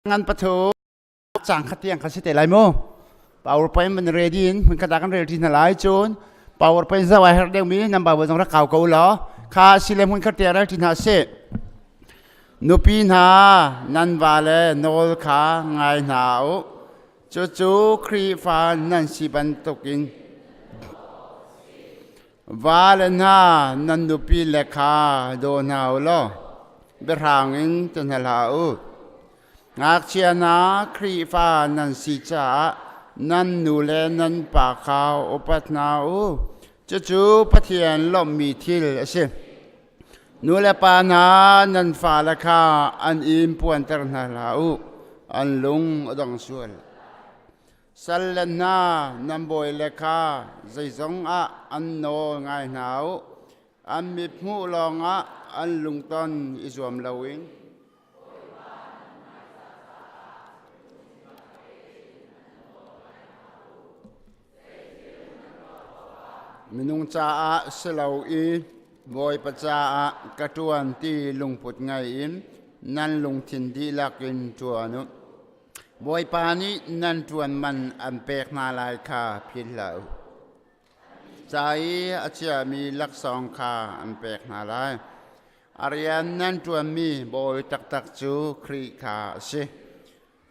Ngan pathu cang khat tiang kha si te lai mu. PowerPoint man ready in hmun khat ah kan rel ṭi hna lai cun PowerPoint zoh ai herh deuhmi nan Bible zong rak kau ko law kha sile hmun khat te rel ṭi hna sih. Nupi hna nan vale nawl kha ngai hna u. Cucu Khrihfa nan si bantukin vale hna nan nupi le kha daw hna u law biahrang in ti hna hlah u. Ngakchia hna Khrihfa nan si caah nan nu le nan pa kha upat hna u. Cucu Pathian lawmhmi thil a si. Nu le pa hna nan fale kha an inn puanter hna hlah u. An lung a dong sual. Salle hna nan bawile kha zeizong ah an nawl ngai hna u. An mithmuh lawngah an lungton i zuam loin Minung caah si lo i Bawipa caah ka ṭuan ti lungput ngei in nan lungthin dihlak in ṭuan u. Bawipa nih nan ṭuan man an pek hna lai kha philh hlah u. Ca i a chiahmi laksawng kha an pek hna lai. A rian nan ṭuanmi Bawi taktak cu Khrih kha a si.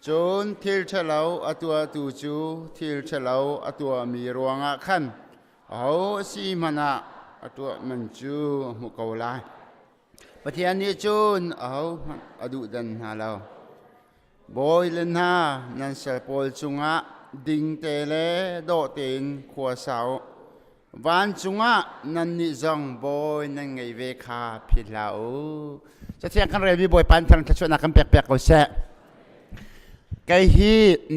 Cun thil ṭhalo a tuahtu cu thil ṭhalo a tuahmi ruangah khan aho a si hmanh ah a tuah man cu a hmuh ko lai. Pathian nih cun ahohmanh a duhdan hna lo. Bawi le hna nan sal pawl cungah dingte le dawh tein khua sa u. Vancung ah nannih zong bawi nan ngei ve kha philh hlah u. Cathiang kan relmi Bawipa in thang thluachuahnak kan pek piak ko seh. Kei hi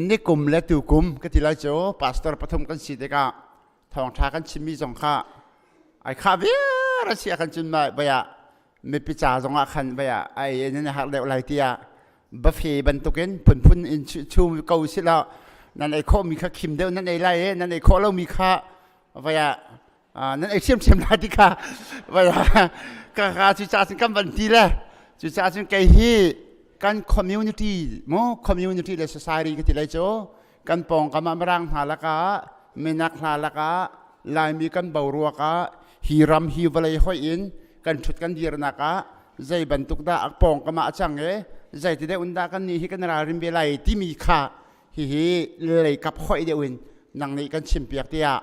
nikum le tukum ka ti lai cu pastor pathum kan si tikah thawngṭha kan chimmi zong kha ai khah viar a si ah kan cun ma baya mipi ca zong ah khan baya ai in har deuh lai tiah buffet bantukin phunphun in chum ko si lo nan ei khawh mi kha khim deuh nan ei lai e nan ei khawh lo mi kha vaya nan ei thiamthiam lai ti kha vaya ka ka cu ca cun kan van ti le cu ca cun kei hi kan community mo community le society ka ti lai cu kan pawngkam ah mirang hna lakah minak hna lakah laimi kan boruak ah hi ram hi vawlei hoih in kan ṭhut kan dirnak ah zei bantuk dah a pawngkam ah a cang i zeiti deuh in dah kan nih hi kan ralrin ve lai timi kha hihi leikap hoih deuh in nang nih kan chimpiak tiah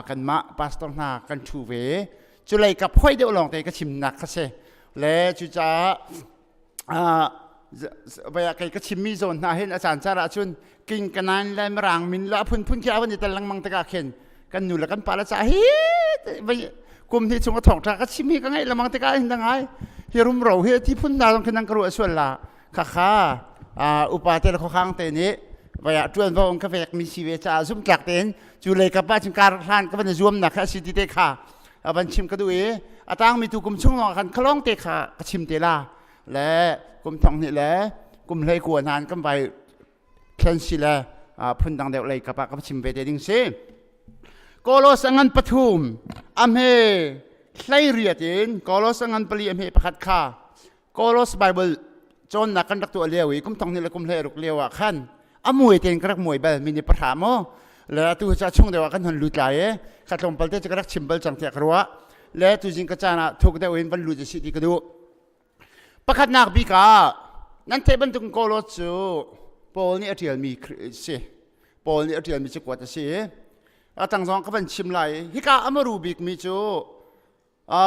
kanmah pastor hna kan ṭhu ve cu leikap hoih deuh lawng te ka chimnak kha si le cucaah vaya kei ka chimmi zawn hna hin a caan caan ah cun king kanan le mirang min le a phunphun khi a van i tel lengmang tikah khin kan nu le kan pa le ca hi vai kum hnih chung a thawngṭha ka chim hi ka ngaih lengmang tikah hin ngai hi rumro hi thi phun hna zong khin nan ka ruah sual la khakha upa te le khuakhang te nih vaya ṭuanvo an ka vek mi si ve caah zumtlak tein cu lei kap ah cun kar hlan ka van i zuamnak kha a si ti te kha a van chim ka duh i a tangmi tu kum chung lawng khan khalong te kha ka chim te la le kum thong hnih le kum hlei kua hna kan vai thlen si le phun dang deuh lei kap ah ka chim ve te ding si Kolos angan pathum amhe hlei riat in Kolos angan pali amhe pakhat kha Kolos Bible cawnnak kan rak tuah lio i kum thong hnih le kum hlei ruk lio ah khan a muai tein ka rak muai bal mi nih pahra maw le atu ca chung deuh ah kan hon lut lai i kha tlawmpal te cu ka rak chim bal cang tiah ka ruah le tuzing ka caan ah thuk deuh in van lut si ti ka duh pakhatnak bik ah nan theih bantuk Kolos cu Paul nih a ṭialmi si Paul nih a ṭialmi cakuat a si a tang zong ka van chim lai hika amaru bikmi cu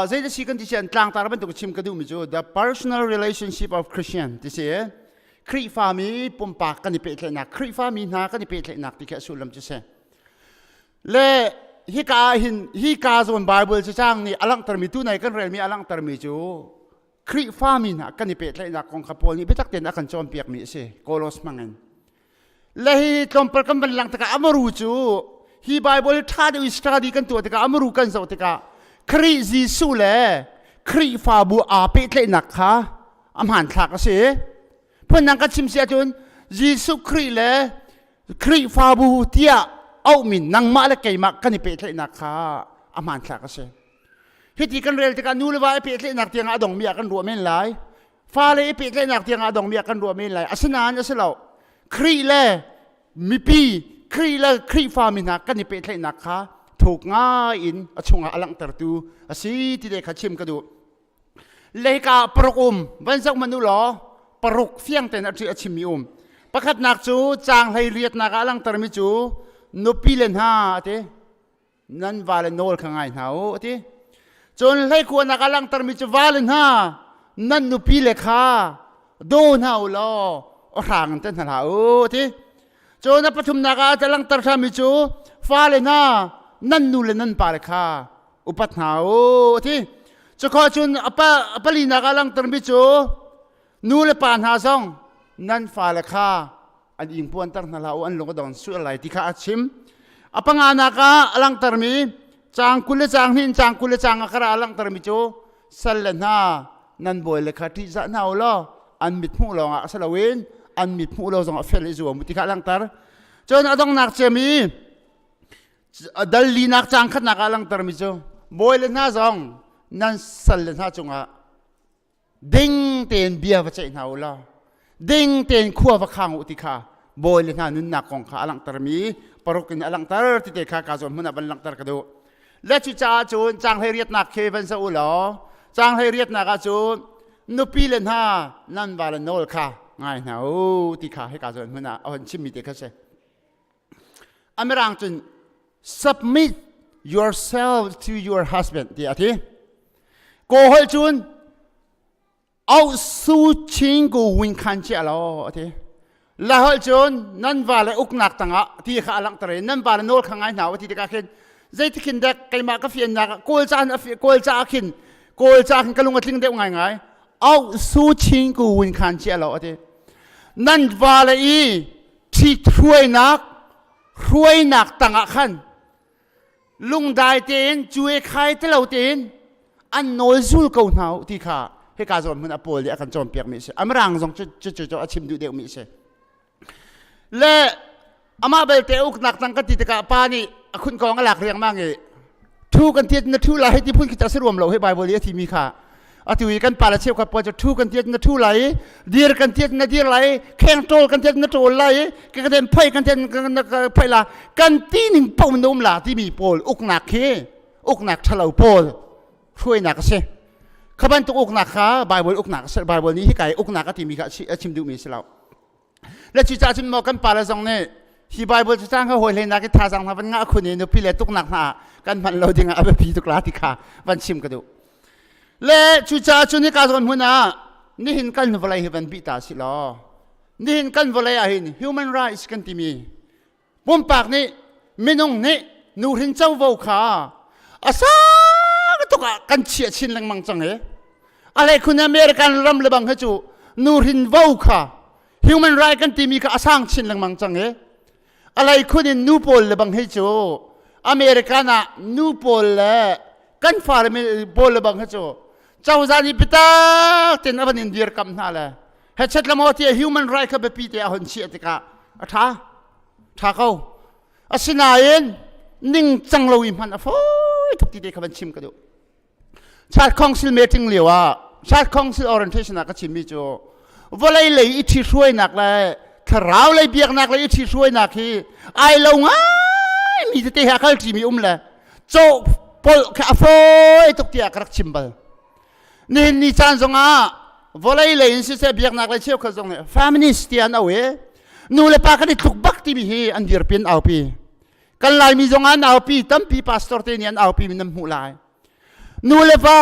Zei si kan ti si an tlangtar bantuk chim ka duhmi cu the personal relationship of Christian ti si Khrihfami pumpak kan i pehtlaihnak Khrihfami hna kan i pehtlaihnak ti khi a sullam cu si le hika ah hin hika zawn Bible cacang nih a langhtermi tu nai kan relmi a langhtermi cu Khrihfami hna kan i pehtlaihnak kong kha Paul nih biatak tein a kan cawnpiakmi a si Kolos hmangin Le hi tlawmpal kan van lang tikah amaru cu hi Bible ṭha deuh in study kan tuah tikah amaru kan zoh tikah Khrih Jesuh le Khrihfabu aa pehtlaihnak kha a hmanthlak a si. Phundang kan chim si ahcun Jesuh Khrih le Khrihfabu tiah auhmi nangmah le keimah kan i pehtlaihnak kha a hmanthlak a si. Hiti kan rel tikah nu le va i pehtlaihnak tiangah a dongmi ah kan ruah men lai. Fale i pehtlaihnak tiangah a dongmi ah kan ruah men lai. Asinain a si lo. Khrih le mipi Khrih le Khrihfami hna kan i pehtlaihnak kha thuk ngai in a chungah a langhtertu a si ti te kha chim ka duh. Leika paruk um van zoh hmanh u law paruk fiang tein a a chimmi um. Pakhatnak cu caang hlei riatnak ah a langhtermi cu nupi le hna a ti. Nan vale nawl kha ngai hna u a ti. Cun hleikuanak ah langhtermi cu vale hna nan nupi le kha daw hna u law a hrang in tan hna hlah u a ti. Cun a pathumnak ah a langhter ṭhanmi cu fale hna nan nu le nan pale kha upat hna u a ti. Cukhawh cun a palinak ah langhtermi cu nu le pa hna zong nan fale kha an ingpuanter hna hlah u an lung a dong sual lai ti kha a chim. A panganak ah a langhtermi caang 20 le caang hnih in caang 20 le caang a kar ah a langhtermi cu sal le hna nan bawi le kha ṭihzah hna u law an mit hmuh lawngah si loin an mit hmuh lo zongah fel i zuam u ti kha a langhter. Cun a donghnak cem i dal linak caang khatnak ah a langhtermi cu bawi le hna zong nan sal le hna cungah ding tein bia va ceih hna u law ding tein khua va khang u ti kha bawi le hna nunnak kong kha a langhtermi paruk in a langhter ti te kha ka zawn hmun ah van langhter ka duh. Le cucaah cun caanghlei riatnak khi van zoh u law caanghlei riatnak ah cun nupi le hna nan va le nawl kha ngai hna u ti kha hika zawn hmun ah a hon chimmi te kha si. A mirang cun submit yourself to your husband ti a ti. Kaw holh cun au su chin ku win khan chia lo a ti. La holh cun nan va le uknak tangah ti kha a langhter i nan va le nawl kha ngai hna u ti tikah khin zeitikhin dek keimah ka fiannak kawl ca kawl ca ah khin kawl ca khin ka lung a tling deuh ngaingai au su chin ku win khan chia lo a ti. Nan va le i ṭhit hruainak hruainak tangah khan lungdai tein cue khai te lo tein an nawl zul ko hna u ti kha hika zawn hmun a paul nih a kan cawnpiak mi a si. Amirang zong cu cu cu a chim duh deuh mi a si. Le amah belte uknak tang kan ti tikah pa nih a khun kong a lak riangmang i thu kan tiat na thu lai hei ti phun khi ta si ruam lo hei Bible i a thimi kha atu i kan pale cheukhat pawl cu thu kan tiat na thu lai i dir kan tiat na dir lai i kheng ṭawl kan tiat na ṭawl lai i ka kan phei kan tiat na phei la kan ti ning paoh na um la timi pawl uknak khi uknak ṭhalo pawl hruainak a si. Kha bantuk uknak kha Bible uknak a si. Bible nih hika i uknak a timi kha a chim duhmi a si lo. Le cucaah cun maw kan pale zong nih hi Bible cacang kha hawi hleinak i thazaang hna van ngah khun i nupi le tuknak hna kan hman lo dingah a biapi tuk la ti kha van chim ka duh. Le cucaah cun hika zawn hmun ah nihin kan vawlei hi van bih ta si law nihin kan vawlei ah hin human rights kan timi pumpak nih minung nih nuhrin covo kha a sang tuk ah kan chiah chin lengmang cang i a hleikhun American ram le bang hi cu nuhrin vo kha human right kan timi kha a sang chin lengmang cang i a hleikhun in nu pawl le bang hi cu American ah nu pawl le kan fale pawl le bang hi cu cozah nih biatak tein a van in dirkamh hna le hechet lamo ti human right kha biapi te a hon chiah tikah a ṭha ṭha ko. Asinain ningcang lo i hman a fawi tuk ti te kha van chim ka duh. Church Council meeting lio ah Church Council orientation ah ka chimmi cu vawlei lei i ṭhihruainak le thlarau lei biaknak lei i ṭhihruainak hi ai lo ngai mi tete he a kal ṭimi um le cawh polh kha a fawi tuk tiah ka rak chim bal. Nihin ni caan zongah vawlei lei in siseh biaknak lei cheukhat zong nih feminist ti an au i nu le pa kan i tluk bak timi hi an dirpi an aupi. Kan Laimi zong an aupi tampi pastor te nih an aupi mi nan hmuh lai. Nu le pa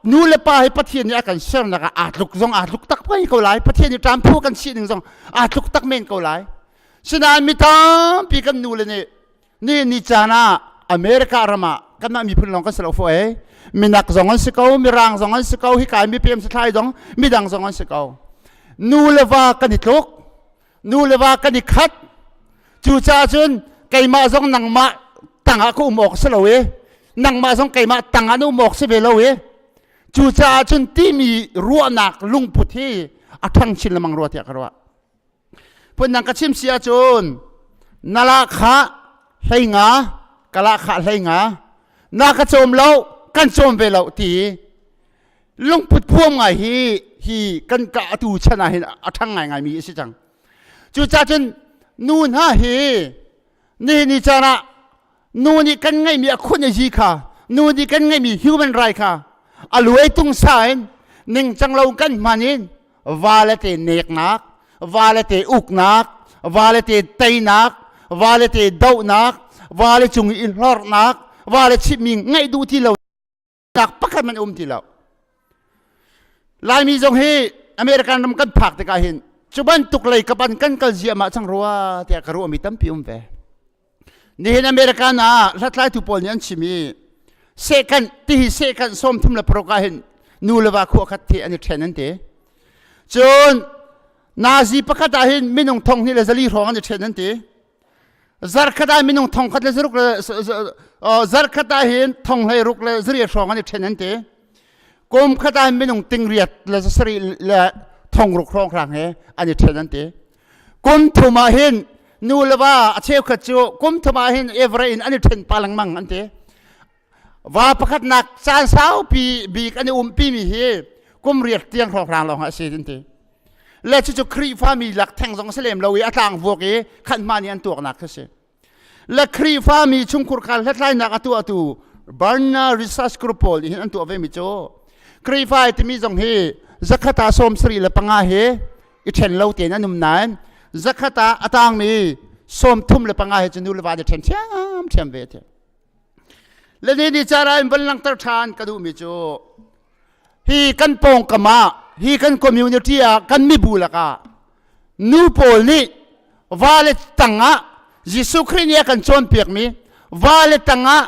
nu le pa hi Pathian nih a kan sernak ah aa tluk zong aa tluk tak men ko lai. Pathian nih ṭamphu kan sih ning zong aa tluk tak men ko lai. Sinain mi tampi kan nu le nih Ni ni caan ah America ram ah kanmah miphun lawng kan si lo fo e. Minak zong an si ko, mirang zong an si ko, hika mipem sathlai zong midang zong an si ko. Nu le va kan i tluk, nu le va kan i khat. Cucaah cun keimah zong nangmah tangah ka um awk si lo i nangmah zong keimah tangah na um awk si ve lo i cucaah cun timi ruahnak lungput hi a ṭhang chin lengmang rua tiah ka ruah. Phundang ka chim si ahcun na lahkhah hlei nga, ka lahkhah hlei nga, na ka cawm lo, kan cawm ve lo ti lungput phuam ngai hi hi kan ka atu chan ah hin a ṭhang ngaingai mi a si cang. Cucaah cun nu hna hi nihin ni caan ah nu nih kan ngeihmi a khun a zi kha, nu nih kan ngeihmi human right kha a luai tung sa in ningcang lo kan hman in vale te neknak, vale te uknak, vale te teinak, vale te dohnak, vale cung i hlorhnak, vale chimmi ngaih duh ti lo nak pakhat man um ti lo. Laimi zong hi American ram kan phak tikah hin cu bantuk lei kapan kan kal ziahmah cang rua tiah ka ruahmi tampi um ve. Nihin American ah hlathlaitu pawl nih an chim i sehkanh tihi sehkanh 36 ah hin nu le va khua khat thi an i ṭhen an ti. Cun nazi pakhat ah hin minung 2400 hrawng an i ṭhen an ti. Zarkhat ah minung thongkhat le zaruk le zarkhat ah hin thonghlei ruk le zariat hrawng an i ṭhen an ti. Kum khat ah minung tingriat le zasarih le thongruk hrawng hrang he an i ṭhen an ti. Kum thum ah hin nu le va a cheukhat cu kum thum ah hin evre in an i ṭhen pa lengmang an ti. Va pakhat nak caan saupi bik an i umpi mi hi kum riat tiang hrawng hrang lawng ah a si an ti. Le cucu Khrihfa mi lak theng zong si lem lo i a tlang vuak i khan hma nih an tuaknak khi si. Le Khrihfa mi chungkhur khal hlathlainak a tuahtu Barna Research Group pawl nih hin an tuah ve mi cu Khrihfa timi zong hi zakhat ah 75 hi i ṭhen lo tein an um nain zakhat ah a tangmi 35 hi cu nu le va an i ṭhen ṭhiamṭhiam ve ti. Le ni ni cara in van langhter ṭhan ka duhmi cu hi kan pawngkam ah hi kan community ah kan mibu lakah nu pawl nih vale tangah Jesuh Khrih nih a kan cawnpiakmi vale tangah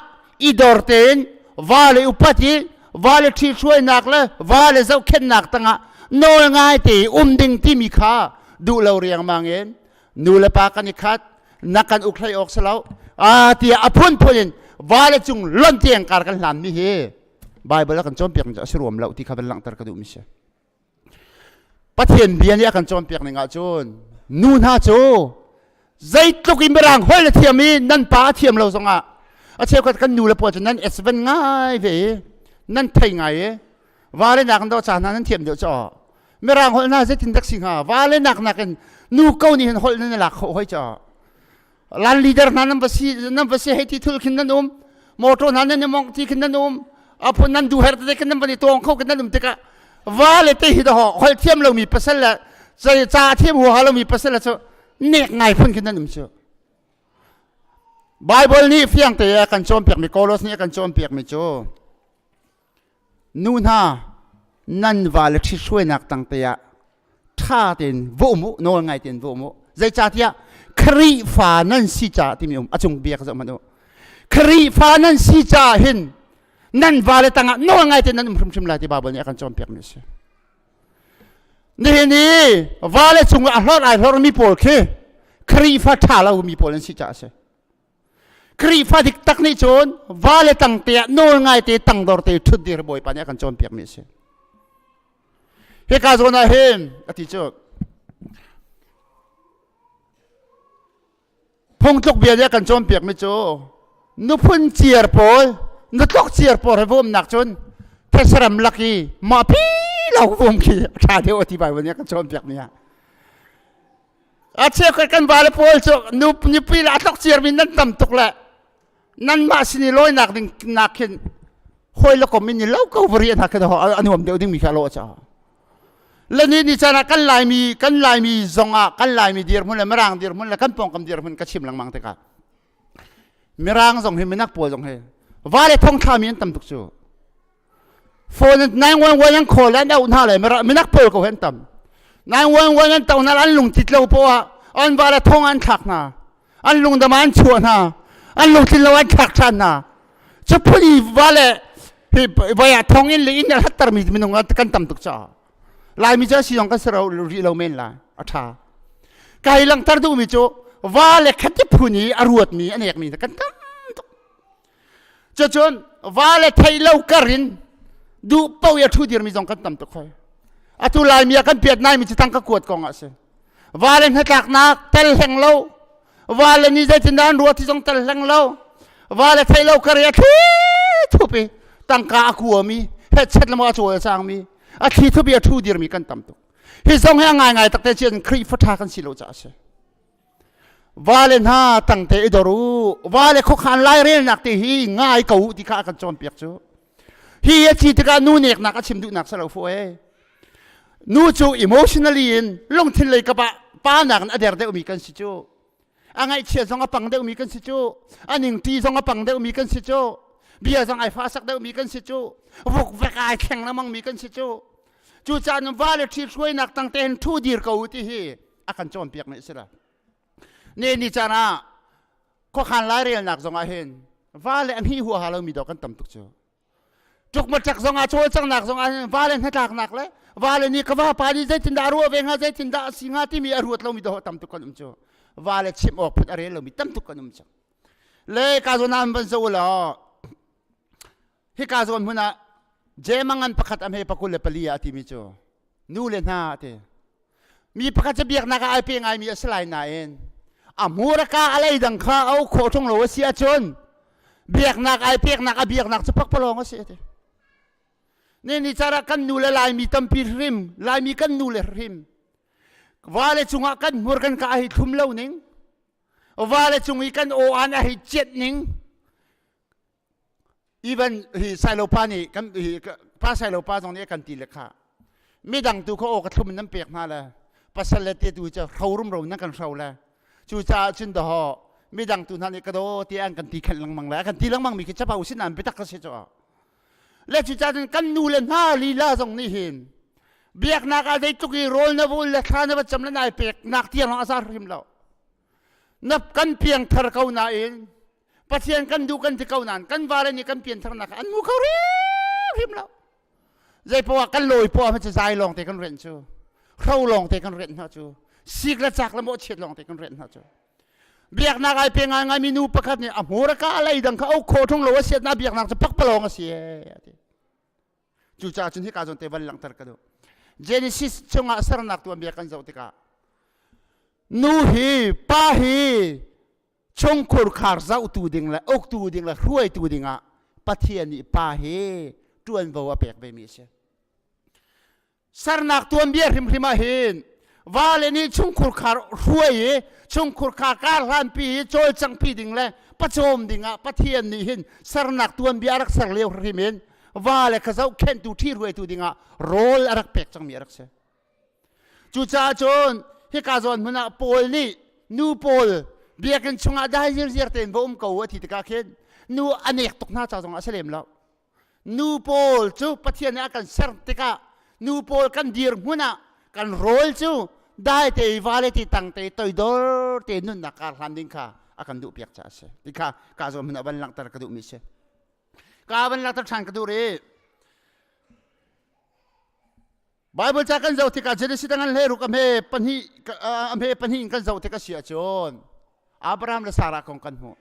i dor tein vale upat i vale ṭhihruainak le vale zohkhenhnak tangah nawl ngai te um ding timi kha duh lo riangmang in nu le pa kan i khat na kan uk hlei awk si lo a tiah a phunphun in vale cung lon tiang kar kan hlan mi hi Bible a kan cawnpiak mi cu a si ruam lo ti kha van langhter ka duh mi si. Pathian bia nih a kan cawnpiak ning ahcun nu hna cu zeitluk in mirang holh na thiam i nan pa a thiam lo zongah a cheukhat kan nu le pawl cu nan esvan ngai ve i nan thei ngai i vale nak in dawh ca hna nan thiam deuh caw mirang holh hna zeitin dak si hnga vale nak nakin nu ko nih hin holh nan i lak khawh hoi caw Lan leader hna nan va si nan va si hei ti thul khin nan um motor hna nan i mongh ti khin nan um aphun nan duh her te khin nan van i tawng kho khin nan um tikah va le te hi da ho hol thiam lomi pasal le ca thiam huaha lomi pasal le cu nek ngai phun khin nan um cu Bible nih fiang te a kan cawnpiakmi Kolos nih a kan cawnpiakmi cu Nu hna, nan vale ṭhithruainak tangte ah ṭha tein va um u, nawl ngai tein va um u. Zeicahtiah Khrihfa nan si caah timi um a cung bia ka zoh hmanh u. Khrihfa nan si caah hin nan vale tangah nawl ngai tein nan um hrimhrim lai ti Baibal nih a kan cawnpiakmi a si. Nihin i vale cungah a hlorh ai hlorhmi pawl khi Khrihfa ṭha lomi pawl an si caah a si. Khrihfa dik tak nih cun va le tang te ah nawl ngai te tangdor te ṭhut dir Bawipa nih a kan cawnpiakmi a si. Hika zawn ah hin a ti cu phungtluk bia nih a kan cawnpiakmi cu nuphun ciar pawl nutlok ciar pawl he vawmnak cun thesaram lak i mah pi lo vom khi a ṭha deuh a ti Bible nih a kan cawnpiakmi ah. A cheukhat kan vale pawl cu nupi le a tlok ciarmi nan tam tuk le nanmah sin i lawinak ding nak khin hawi le kom in i lo ko vari hna khin a nuam deuh dingmi kha lo a caah le ni ni caan ah kan laimi kan laimi zong ah kan laimi dirhmun le mirang dirhmun le kan pawngkam dirhmun ka chim lengmang tikah mirang zong hi minak pawl zong hi vale thong thlami an tam tuk cu Phone 911 an call an auh hna le minak pawl ko an tam. 911 an to hna an lungtit lo poah an va le thong an thlak hna. An lungdam an chuah hna. An lungtlin lo an thlak ṭhan hna. Cu phun i va le hi vai ah thong in le inn a hlatter mi minung kan tam tuk caah Laimi cu si zong kan si rih lo men lai a ṭha. Kai langhter duhmi cu va le khat phun i a ruatmi a nekmi kan tam tuk. Cucun va le thei lo kar in duh paoh i a ṭhu dirmi zong kan tam tuk hoi. Atu Laimi ah kan piat naimi cu tangka kuat kong ah a si. Va le hnatlaknak tel hleng lo, va le nih zeitindah an ruah ti zong tel hleng lo, va le thei lo kar i a thli thup i tangka a kuami, hetchet le maw a cawl a cangmi, a thli thup i a ṭhu dirmi kan tam tuk. Hi zong hi a ngaingai takte cian Khrihfa ṭha kan si lo caah a si. Vale hna tangte i dor u. Vale khuakhan lairelnak te hi ngai ko u ti kha a kan cawnpiak cu. Hi a ci tikah nu neknak a chim duhnak si lo fu e. Nu cu emotionally in lungthin lei kap ah pa nakin a der deuhmi kan si cu. A ngaihchia zong a pang deuhmi kan si cu. A ningṭi zong a pang deuhmi kan si cu. Bia zong ai fasak deuhmi kan si cu. Vukvek ai thleng lengmangmi kan si cu. Cucaah vale ṭhi hruainak tangte hin ṭhu dir ko u ti hi a kan cawnpiak nih si la. Ne ni caan ah khuakhan lairelnak zong ah hin va le a hmi huaha lomi dawh kan tam tuk cu. Ṭukmaṭek zong ah cawlcanghnak zong ah hin va le hnatlaknak le va le nih ka vapa nih zeitindah a ruah ve hnga zeitindah a si hnga timi a ruat lomi dawh tam tuk kan um cu. Va le chimh awk phun a rel lomi tam tuk kan um cu. Le ka zawn ah van zoh law hika zawn hmun ah Jemangan pakhat a hme pakul le pali ah a timi cu nu le hna a ti. Mi pakhat cu biaknak ah ai pe ngaimi a si lai nain a hmurka a lei dang kha a uk khawh ṭung lo a si ahcun biaknak ai peknak a biaknak cu pakpalawng a si a ti. Ni ni car ah kan nu le Laimi tampi hrim, Laimi kan nu le hrim vale cungah kan hmur kan ka hi thlum lo ning, vale cung i kan aw an a hei ciat ning, Even hi Sailopa nih kan hi pa Sailopa zong nih a kan ti le kha midang tu kha aw ka thlum in nan pek hna le pasal le te tu cu hro rumro nan kan hro le cucaah cun daho midang tu hna nih ka daw ti an kan ti khan lengmang le a kan ti lengmang mi khi chapa usin an biatak ka si cu le cucaah cun kan nu le hna lila zong nih hin biaknak ah zeitluk i rawl na vul le thla na va cam le nai pek nak tiang lawng a za hrim lo na kan piangthar ko nain Pathian kan duh kan ti ko nain kan vale nih kan piantharnak an mu kho hrimhrim lo. Zei poah kan lawi poah cu zai lawng te kan rian cu. Hro lawng te kan rian hna cu. Sik le cak le mawhchiat lawng te kan rian hna cu. Biaknak ai pe ngai ngai mi nu pakhat nih a hmur a ka a lei dang kha au kho thung lo a siat na biaknak cu pakpalawng a si e a ti. Cucaah cun hika zawn te van langhter ka duh. Genesis chungah sernak tuanbia kan zoh tikah nu hi pa hi chungkhur khar zohtu ding le uktu ding le hruaitu dingah Pathian nih pa hi ṭuanvo a pek vemi a si. Sernak tuanbia hrimhrim ah hin vale nih chungkhur khar hruai i chungkhur khar kar hlanpi i cawlcanghpi ding le pacawm dingah Pathian nih hin sernak tuanbia a rak ser lio hrim in vale kha zohkhenhtu ṭhihruaitu dingah rawl a rak pek cangmi a rak si. Cucaah cun hika zawn hmun ah Paul nih nu pawl biakinn chungah dai zirziar tein va um ko a ti tikah khin nu a nek tuk hna ca zong ah a si lem lo. Nu pawl cu Pathian nih a kan ser tikah nu pawl kan dirhmun ah kan rawl cu dai te i vale ti tang te toidor te nunnak kar hlan ding kha a kan duh piak caah a si. Ti kha ka zawn hmun ah van langhter ka duhmi si. Ka van langhter ṭhan ka duh rih. Bible ca kan zoh tikah Genesis ngan hle ruk a hme pahnih a hme pahnih in kan zoh tik a si ahcun Abraham le Sarah kong kan hmuh.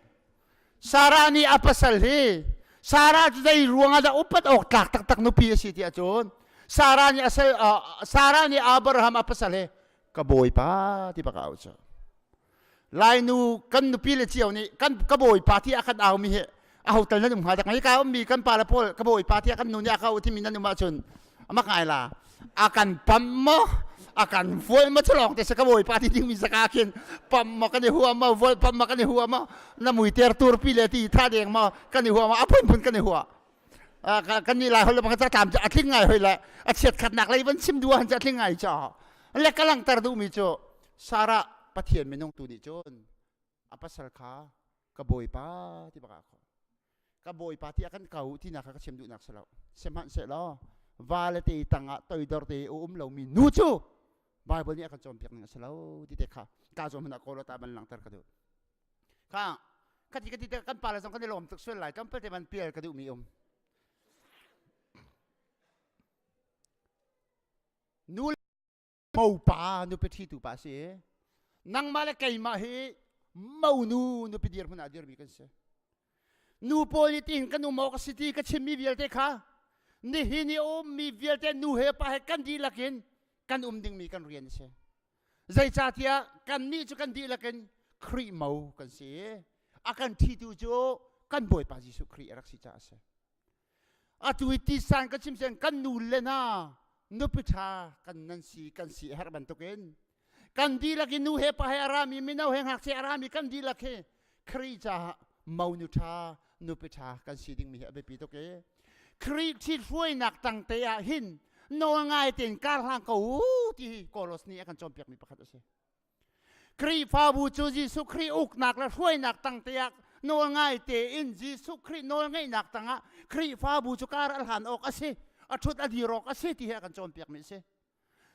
Sarah nih a pasal hi Sarah cu zei ruangah dah upat awk tlak taktak nupi a si ti ahcun Sarah nih asal Sarah nih Abraham a pasal hi ka bawipa ti bak a au cu. Lainu kan nupi le cio nih kan ka bawipa ti a kan aumi hi aho tal nan um hnga dak ngai ka ummi kan pa le pawl ka bawipa ti kan nu nih a ka u timi nan um ahcun amak ngai la a kan pam maw a kan vual ma chalong te se ka bawipa ti ding mi zaka khin pam ma kan i huam ma vual pam ma kan i huam ma na mui ter tur pi le ti tha deng ma kan i huam ma a phun phun kan i hua kan ni lai hol le pakhat tlam a tling ngai hoi le a chiat khatnak lei van chim duh han a tling ngai cha le ka langter duh mi cu Sarah Pathian minung tu nih cun a pasal kha ka bawipa ti bak ah ka bawipa ti a kan kau ti nak kha ka chim duhnak si lo sihmanhsehlaw va le te tangah toidor te a um lomi nu cu Bible nih a kan cawnpiak ning a si lo ti te kha ka zawn hmun ah kawl ta ban langhter ka duh kha khati ka ti te kan pa le zong kan i lawm tuk sual lai tlawmpal te van pial ka duhmi um nu mopa nupi ṭhitu pa a si i nangmah le keimah hi monu nupi dirhmun ah dirmi kan si. Nu pawl nih tihin kan um awk a si ti ka chimmi vialte kha nihin i a ummi vialte nu he pa he kan dihlak in kan um dingmi kan rian a si. Zeicahtiah kannih cu kan dihlak in Khrih mo kan si i a kan ṭhitu cu kan Bawipa Jesuh Khrih a rak si caah a si. Atu i tisan ka chim sen kan nu le hna nupi ṭha kan nan si kan si a herh bantukin. Kan dihlak in nu he pa he a rami mino he ngakchia a rami kan dihlak hi Khrih caah monu ṭha nupi ṭha kan si dingmi hi a biapi tuk i Khrih ṭhithruainak tangte ah hin nawl ngai tein kar hlang ko u ti hi Kolos nih a kan cawnpiakmi pakhat a si. Khrihfabu cu Jesuh Khrih uknak le hruainak tangte ah nawl ngai tein Jesuh Khrih nawlngeihnak tangah Khrihfabu cu kar a hlan awk a si, a ṭhut a dir awk a si ti hi a kan cawnpiakmi a si.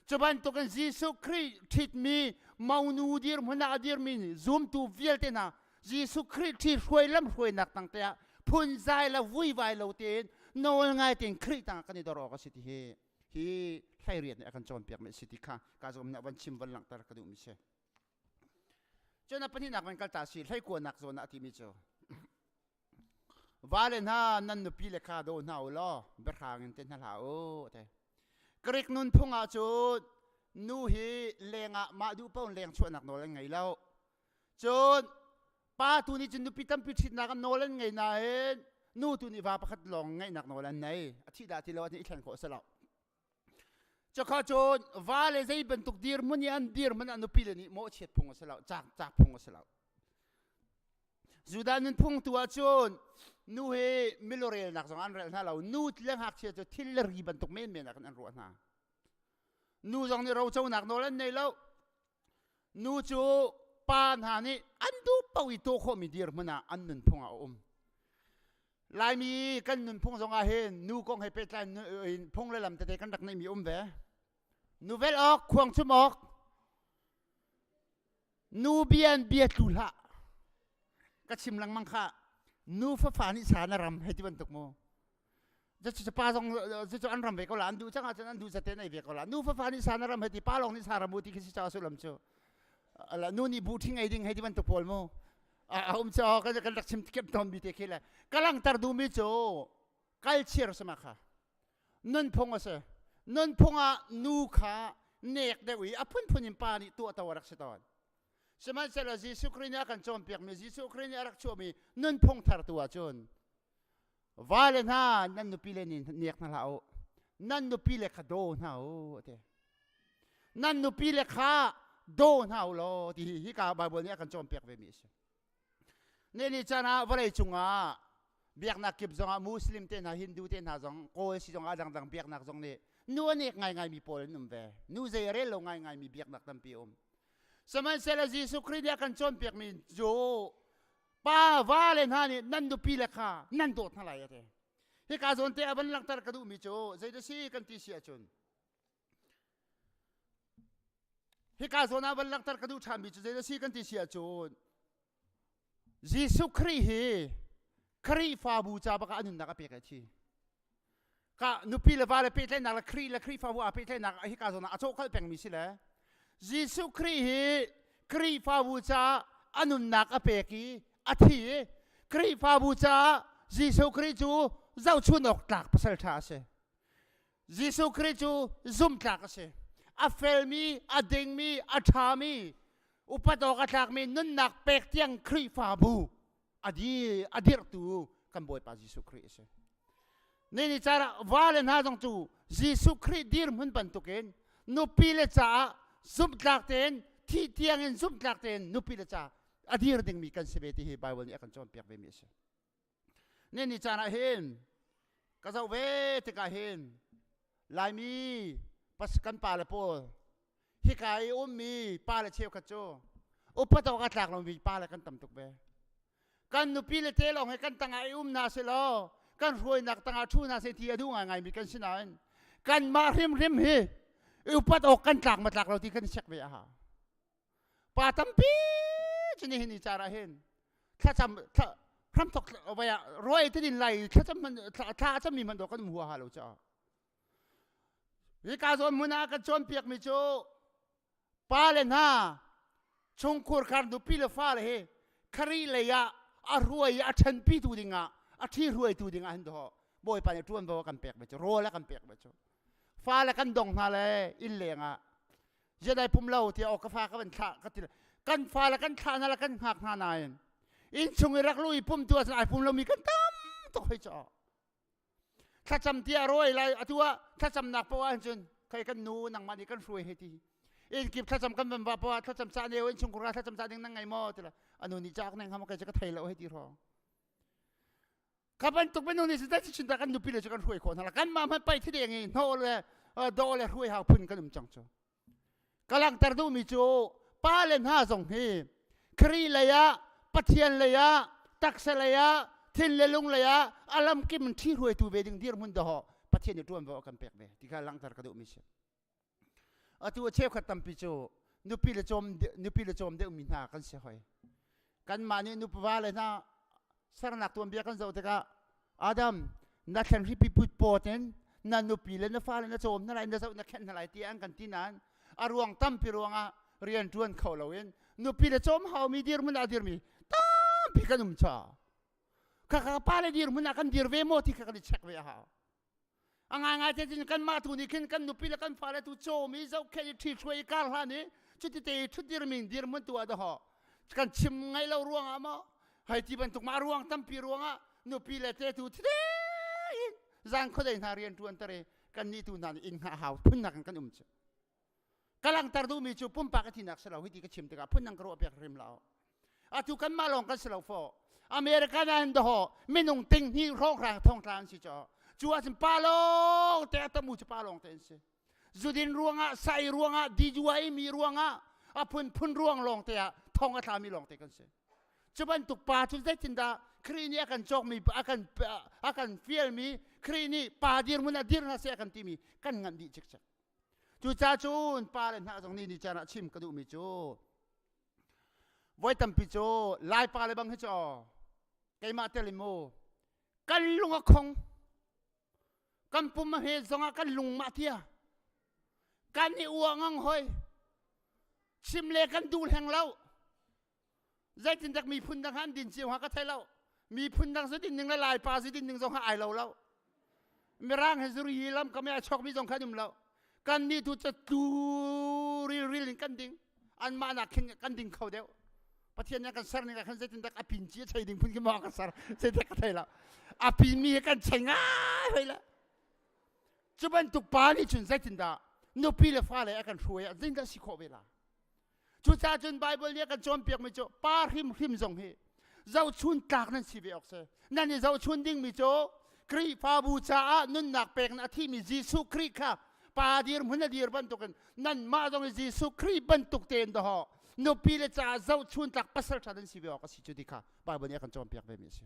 Cu bantukin Jesuh Khrih ṭhitmi monu dirhmun ah a dirmi zumtu vialte hna Jesuh Khrih ṭhi hruai lam hruainak tangte ah phunzai le vuivai lo tein nawl ngai tein Khrih tangah kan i dor awk a si ti hi hi hleiriat nih a kan cawnpiakmi a si ti kha ka zum nih van chim van langhter ka duhmi si. Cun a pahnihnak van kal ta si hleikuanak zawn ah a timi cu Vale hna nan nupi le kha daw hna u law biahrang in te hna hlah u te. Greek nunphung ah cun nu hi lengah mah duh paoh leng chuahnak nawl an ngei lo. Cun pa tu nih cun nupi tampi ṭhitnak an nawl an ngei nain nu tu nih va pakhat lawng ngeihnak nawl an nei. A thih dah ti lo ah i thlen khawh a si lo. Cakha cun va le zei bantuk dirhmun i an dirhmun ah nupi le nih mawhchiat phung a si lo, caak caak phung a si lo. Judah nunphung tu ahcun nu hi milurelnak zong an rel hna lo. Nu le ngakchia cu thil le ri bantuk menmen ah khan an ruah hna. Nu zong nih roconak nawl an nei lo. Nu cu pa hna nih an duh paoh i tuah khawhmi dirhmun ah an nunphung ah a um. Laimi kan nunphung zong ah hin nu kong he pehtlai in phung le lam tete kan rak neihmi um ve. Nu velh awk, khuang chum awk, Nu bia in bia tlu hlah. Ka chim lengmang kha nu fafa nih sa na ram hei ti bantuk mu. Cu pa zong cu an ram ve ko la an duh cang ahcun an duh zate an ei ve ko la. Nu fafa nih sa na ram hei ti pa lawng nih sa ram u ti khi si caah sullam cu. Nu nih buh ṭhing ei ding hei ti bantuk pawl mu. A um cu kan kan rak chim kep tawn mi te khi le ka langhter duhmi cu kalchir sama kha. Nunphung a si. Nunphung ah nu kha nek deuh i a phunphun in pa nih tuahto a rak si tawn. Sihmanhsehlaw Jesuh Khrih nih a kan cawnpiakmi Jesuh Khrih nih a rak chuahmi nunphung thar tu ahcun vale hna nan nupi le nih nek hna hlah u. Nan nupi le kha daw hna u a ti. Nan nupi le kha daw hna u law ti hi hika Bible nih a kan cawnpiak ve mi a si. Nini caan ah vawlei cungah biaknak kip zongah Muslim te hna, Hindu te hna zong, Kawl si zongah dangdang biaknak zong nih nu a nek ngaingai mi pawl an um ve. Nu zei a rel lo ngaingai mi biaknak tampi um. Sihmanhsehlaw Jesuh Khrih nih a kan cawnpiakmi cu pa va le hna nih nan nupi le kha nan dawt hna lai a ti. Hika zawn te a van langhter ka duhmi cu zeidah si kan ti si ahcun Hika zawn ah van langhter ka duh ṭhanmi cu zei a si kan ti si ahcun Jesuh Khrih hi Khrihfabu ca bak ah a nunnak a pek a thi. Ka nupi le va le pehtlaihnak le Khrih le Khrihfabu aa pehtlaihnak hika zawn ah a cawhkalh pengmi si le Jesuh Khrih hi Khrihfabu caah a nunnak a pek i a thi i Khrihfabu caah Jesuh Khrih cu zohchun awk tlak pasal ṭha a si. Jesuh Khrih cu zumhtlak a si. A felmi, a dingmi, a ṭhami, upat awk a tlakmi nunnak pek tiang Khrihfabu a di a dirhtu kan Bawipa Jesuh Khrih a si. Nini caan ah vale hna zong cu Jesuh Khrih dirhmun bantukin nupi le caah zumhtlak tein thih tiangin zumhtlak tein nupi le ca a dir dingmi kan si ve ti hi Bible nih a kan cawnpiak vemi a si. Nini caan ah hin ka zoh ve tikah hin Laimi pas kan pa le pawl hika i ummi pa le cheukhat cu upat awk a tlak lomi pa le kan tam tuk ve. Kan nupi le te lawng he kan tangah i um hna seh law kan hruainak tangah ṭhu hna seh ti a duh ngaingaimi kan si nain kanmah hrimhrim hi upat awk kan tlak ma tlak lo ti kan i check ve a hau. Pa tampi cu nihin ni car ah hin thlacam thla hramthok vai ah ruai te din lai thlacam man thla a cammi man do kan um huaha lo caah hika zawn hmun ah kan cawnpiakmi cu pa le hna chungkhur khar nupi le fa le hi khari lei ah a hruai i a ṭhenpi tu dingah a ṭhi hruaitu dingah hin dawh bawipa nih ṭuanvo a kan pek ve cu rawl a kan pek ve cu fa le kan dong hna le inn leng ah Jedi pum lo tiah aw ka fa ka van thlah ka ti kan fa le kan thlah hna le kan hngak hna nain inn chung i rak lu i pum tu ahcun ai pum lomi kan tam tuk hoi caw thlacam tiah rawi lai atu ah thlacamnak poah ahcun khei kan nu nangmah nih kan hruai hei ti. In kip thlacam kan van va pa thlacam ca neu in chungkhur thlacam ca ding nan ngei maw tila anu nih cauk neng hama kai ka thei lo hei ti hrawng. Ka bantuk minung nih cun chin kan nupi le cu kan hruai khawh hna la kan mah hmanh pai thideng i hno le do le hruai hau phun kan um cang cu. Ka langhter duhmi cu pa le hna zong hi Khrih lei ah Pathian lei ah taksa lei ah thin le lung lei ah a lamkim in ṭhi hruaitu ve ding dirhmun dawh Pathian nih ṭuanvo a kan pek ve ti kha langhter ka duhmi si. Atu a cheukhat tampi cu nupi le cawm nupi le cawm deuhmi hna kan si hoi. Kanmah nih nupa le hna sernak tuanbia kan zoh tikah Adam na thlen hripi put pawt in na nupi le na fale na cawm hna lai na zoh na khenh hna lai tiah an kan ti nain a ruang tampi ruangah rian ṭuan kho loin nupi le cawm haumi dirhmun ah dirmi tampi kan um cha. Khakha pa le dirhmun ah kan dir ve maw ti kha kan i check ve a hau. A ngaingai te cun kanmah tu nih khin kan nupi le kan fale tu cawm i zohkhenh i ṭhithruai i kar hlan i cuti te i ṭhutdirmi dirhmun tu ah dawh kan chim ngai lo ruangah maw hei ti bantuk mah ruang tampi ruangah nupi le te tu thide in zan khuadei hna rian ṭuan ter i kan nih tu hna nih inn hngah hau phunnak in kan um cu ka langhter duhmi cu pumpak a thinak si lo hiti ka chim tikah phundang ka ruah piak hrim lo atu kanmah lawng kan si lo fo America na hin doho minung ting hnih hrawnghrang thongtla an si cho cu ahcun pa lawng te a tamu cu pa lawng te an si zudin ruangah sai ruangah DUI mi ruangah a phunphun ruang lawng te ah thong a tlami lawng te kan si cu bantuk pa cu zeitindah Khrih nih a kan cawkmi a kan a kan fialmi Khrih nih pa dirhmun ah dir hna seh a kan timi kan nganh dih cikcek Cucaah cun pa le hna zong nih ni caan ah chim ka duhmi cu voi tampi cu Lai pa le bang hi cu keimah tel in mu kan lung a khong kan pum a hme zongah kan lung mah tia kan i uang ang hoi chim le kan duh hleng lo Zeitindak miphun dang han din cio ha ka thei lo. Miphun dang zu din ning le Laipa zu din ning zong ha ai lo lo. Mirang he zuri hi lam kam i a chok mi zong khan um lo. Kan nih tu cu tu ril ril in kan ding. Anmah nak khin kan ding kho deuh. Pathian nih kan ser ning ah khan zeitindak a pin ci a chei ding phun khi maw kan ser. Zeitindak ka thei lo. A pin mi he kan chei ngai hoi la. Cu bantuk pa nih cun zeitindah nupi le fale a kan hruai ah zeitindah si khawh ve la? Cucaah cun Baibal nih a kan cawnpiakmi cu pa hrimhrim zong hi zohchun tlak nan si ve awk si. Nan i zohchun dingmi cu Khrihfabu caah nunnak pek in a thimi Jesuh Khrih kha pa dirhmun a dir bantukin nanmah zong hi Jesuh Khrih bantuk tein dawh nupi le caah zohchun tlak pasal ṭha nan si ve awk a si cu ti kha Baibal nih a kan cawnpiak vemi a si.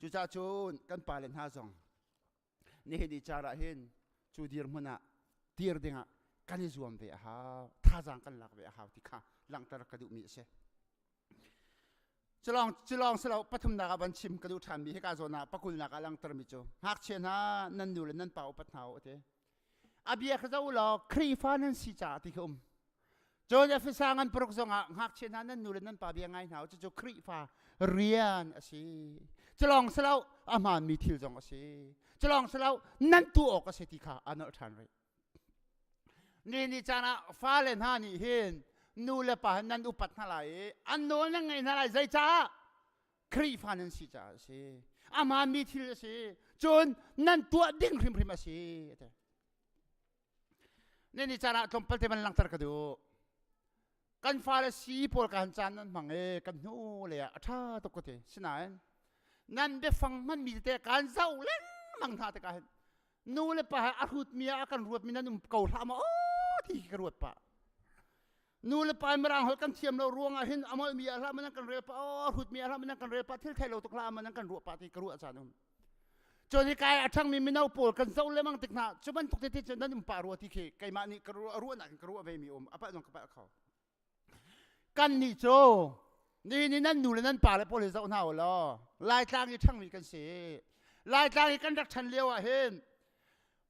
Cucaah cun kan pale hna zong nihin i car ah hin cu dirhmun ah dir dingah kan i zuam ve a hau thazaang kan lak ve a hau ti kha langhter ka duhmi a si culong culong silo pathumnak ah van chim ka duh ṭhanmi hika zawn ah pakulnak ah langhtermi cu ngakchia hna nan nu le nan pa upat hna u ti a bia kha zo law Khrihfa nan si caah ti kha um Cun Efesa ngan paruk zongah ngakchia hna nan nu le nan pa bia ngai hna u cucu Khrihfa rian a si. Culawng si lo a hmaanmi thil zong a si. Culawng si lo nan tuah awk a si ti kha a nolh ṭhan rih. Ni ni caan ah fale hna nih hin nu le pa nan upat hna lai i an nawl nan ngaih hna lai zeicah Khrihfa nan si caah a si. A hmaanmi thil a si. Cun nan tuah ding hrimhrim a si. Ni caan ah tlawmpal te van langhter ka duh. Kan fale si pawl ka han caan nan hmang i kan hnu le ah a ṭha tuk ka ti. Sinain nan biafang hmanmi tete kaan zoh lengmang hna tikah hin nu le pa he a hrutmi ah a kan ruatmi nan um ko hlah maw ti khi ka ruat pah. Nu le pa mirang holh kan thiam lo ruangah hin a molhmi ah hlah maw nan kan rel pah, aw hrutmi ah hlah maw nan kan rel pah, thil thei lo tuk hlah maw nan kan ruah pah ti ka ruah caan um. Cun hi kai a ṭhangmi mino pawl kan zoh lemang tik hna cu bantuk tete cu nan um pah rua ti khi keimah nih ka ruah ruahnak in ka ruah vemi um a palh zong ka palh kho. Kan nih cu ni ni nan nu le nan pa le pawl hi zoh hna u law Laitlang i ṭhangmi kan si. Laitlang i kan rak ṭhan lio ah hin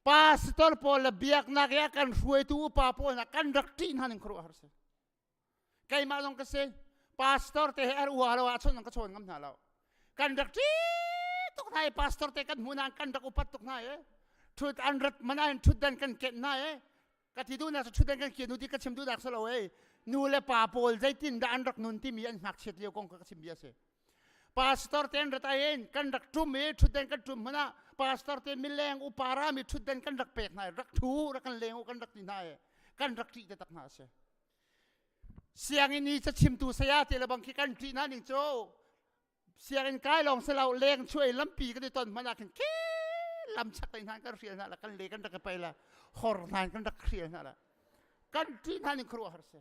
pastor pawl le biaknak i a kan hruaitu upa pawl hna kan rak ṭih hna ning khuaruah har si. Keimah zong ka si. Pastor te he ar ua lo ah chon ka chawn ngam hna lo. Kan rak ṭi tuk hna i pastor te kan hmu nain kan rak upat tuk hna i ṭhut an rat man ah ṭhutdan kan kenh hna i ka ti duhnak cu ṭhutdan kan kian u ti ka chim duhnak si lo ei nu le pa pawl zeitin dah an rak nun timi an ngakchiat lio kong kha ka chim bia si. Pastor te an rat in kan rak ṭum i ṭhutdan kan ṭum hmanh ah pastor te mileng upa rami ṭhutdan kan rak pek hna i rak ṭhu rak kan leng u kan rak ti hna i. Kan rak ṭih taktak hna a si. Sianginn i cachimtu saya te le bang khi kan ṭih hna ning cu sianginn kai lawng si lo leng chuai lampi kan i ton hmanh ah khin khi lam chak lei hna kan hrial hna la kan le kan rak i pai la hor hna kan rak hrial hna la kan ṭih hna ning khuaruah har si.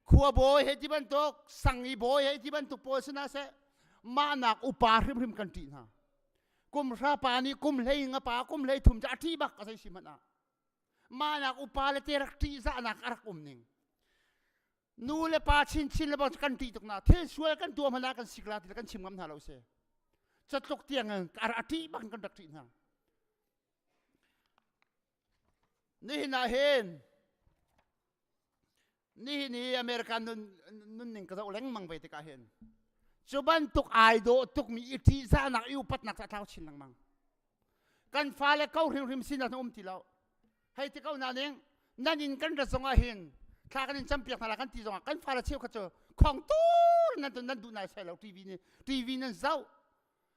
Khua bawi he ti bantuk sang i bawi he ti bantuk pawl si hna seh mahnak upa hrimhrim kan ṭih hna. Kum hra pa nih kum hlei nga pa kum hlei thum cu a ṭih bak a zei si hmanh ah. Mahnak upa le te rak ṭihzahnak a rak um ning. Nu le pa chinchin le bang kan ṭih tuk na thil sual kan tuah hmanh ah kan sik la ti kan chim ngam hna lo si. Catluk tiang in a ṭih bak in kan rak ṭih hna. Nihin ah hin nihin i American nun nunning ka zoh lengmang ve tikah hin cu bantuk ai dawh tukmi i ṭihzahnak i upatnak cu a tlau chin lengmang. Kan fale ko hrimhrim sinak na um ti lo. Hei ti ko na ning nan inn kan rat zongah hin thla kan in campiak hna la kan ti zongah kan fale cheukhat cu khong tur nan nan duh nai sai lo TV ni TV nan zoh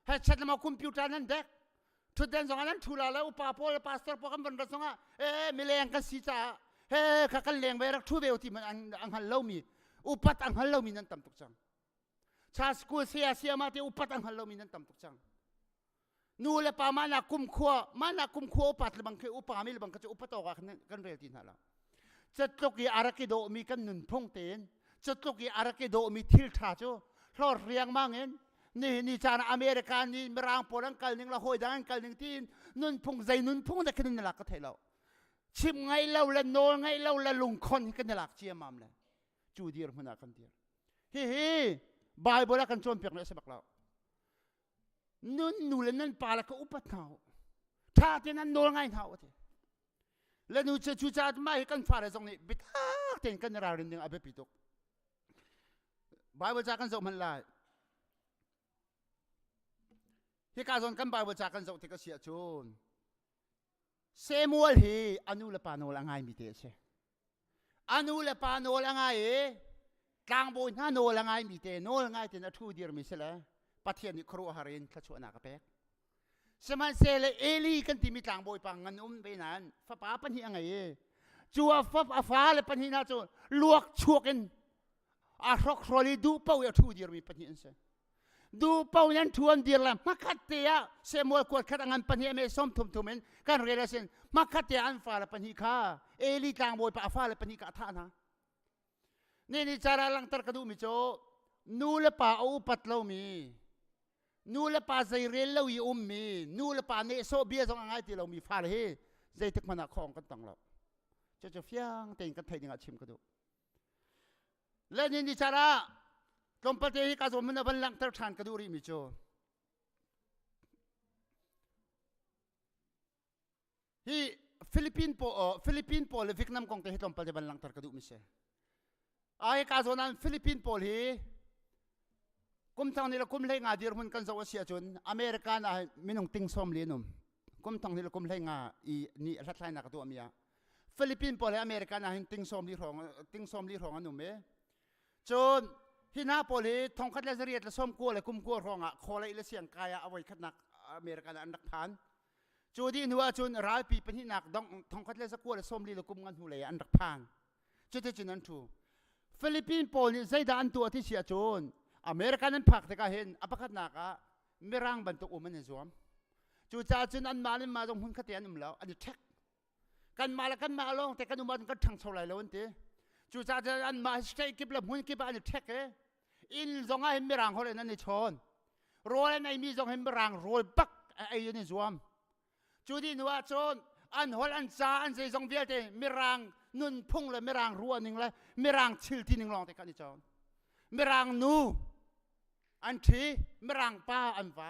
headset le computer nan dek thutden zongah nan thu la le upa pawl le pastor pawl kan van rat zongah ee mileng kan si caah he kha kan leng ve rak thu ve ti man an hngal lomi upat an hngal lomi nan tam tuk cang cha school saya sayama te upat an hngal lomi nan tam tuk cang nu le pa mana kum khua mana kum khua upat le bang khi upa mi le bang kha cu upat awk ah kan rel ti hna lo catluk i a rak i dawhmi kan nunphung tein catluk i a rak i dawhmi thil ṭha cu hlor riangmang in nihin ni caan ah America nih mirang pawl an kal ning le hawi dang an kal ning tiin nunphung zei nunphung dah khin in lak ka thei lo chim ngai lo le nawl ngai lo le lungkhon hi kan i lak ciammam le cu dir hmun ah kan dir hihi Bible ah kan cawnpiak mi a si bak lo nun nu le nan pa le ka upat hna u ṭha tein an nawl ngai hna u ti le nu cu cucaah mah hi kan fale zong nih biatak tein kan i ralrin ding a biapi tuk Bible ca kan zoh hmanh lai hika zawn kan Bible ca kan zoh tik a si ahcun Samuel hi a nu le pa nawl a ngaimi te a si A nu le pa nawl a ngai i tlangbawi hna nawl a ngaimi te nawl ngai tein a ṭhu dirmi si le Pathian nih khuaruahhar in thluachuahnak a pek. Sihmanhsehlaw Eli kan timi tlangbawi pa ngan um ve nain fapa pahnih a ngei i cu a fap a fale pahnih hna cu luak chuak in a hrokhrawl i duh paoh i a ṭhu dirmi pahnih an si. Duh paoh in an ṭhu an dir le hmakhat te ah Samuel kuat khat a ngan pahnih a me sawm thum thum in kan rel a sin hmakhat te ah an fale pahnih kha Eli tlangbawi pa a fale pahnih kha a thah hna. Ni ni cara langhter ka duhmi cu nu le pa a upat lomi nu le pa zei rel lo i ummi nu le pa nehsawh bia zong a ngai ti lomi fale hi zeitik hmanh ah khawng kan tong lo. Cucu fiang tein kan theih ding ah chim ka duh. Le ni ni car ah tlawmpal te hi ka zawn mun a van langhter ṭhan ka duh rihmi cu hi Philippine pawl Philippine pawl le Vietnam kong te hi tlawmpal te van langhter ka duhmi si. Ai ka zawn an Philippine pawl hi kum thong ni le kum hlei nga dirhmun kan zoh a si ahcun American ah minung ting sawm li an um. Kum thong ni le kum hlei nga i ni hlathlainak ka tuahmi ah Philippine pawl he American ah hin ting sawm li hrawng ting sawm li hrawng an um i cun hi hna pawl hi thongkhat le zariat le sawm kua le kum kua hrawng ah khawlei le siangkai ah a voi khatnak American ah an rak phan cu dih hnu ah cun ralpi pahnihnak dong thongkhat le zakua le sawm li le kum nga hnu lei ah an rak phan cuticun an thu Philippine pawl nih zeidah an tuah ti si ahcun American an phak tikah hin a pakhatnak ah mirang bantuk um an i zuam cucaah cun anmah le mah zong hmun khat te an um lo an i ṭhek kanmah le kanmah lawng te kan um ahcun kan ṭhangcho lai lo an ti cucaah cun anmah state kip le hmun kip ah an i ṭhek i inn zong ah hin mirang holh in an i chawn rawl an eimi zong hin mirang rawl bak ei an i zuam cu dih hnu ah cun an holh an ca an zeizong vialte mirang nunphung le mirang ruahning le mirang thil tining lawng te kha an i cawn mirang nu an ṭhi mirang pa an va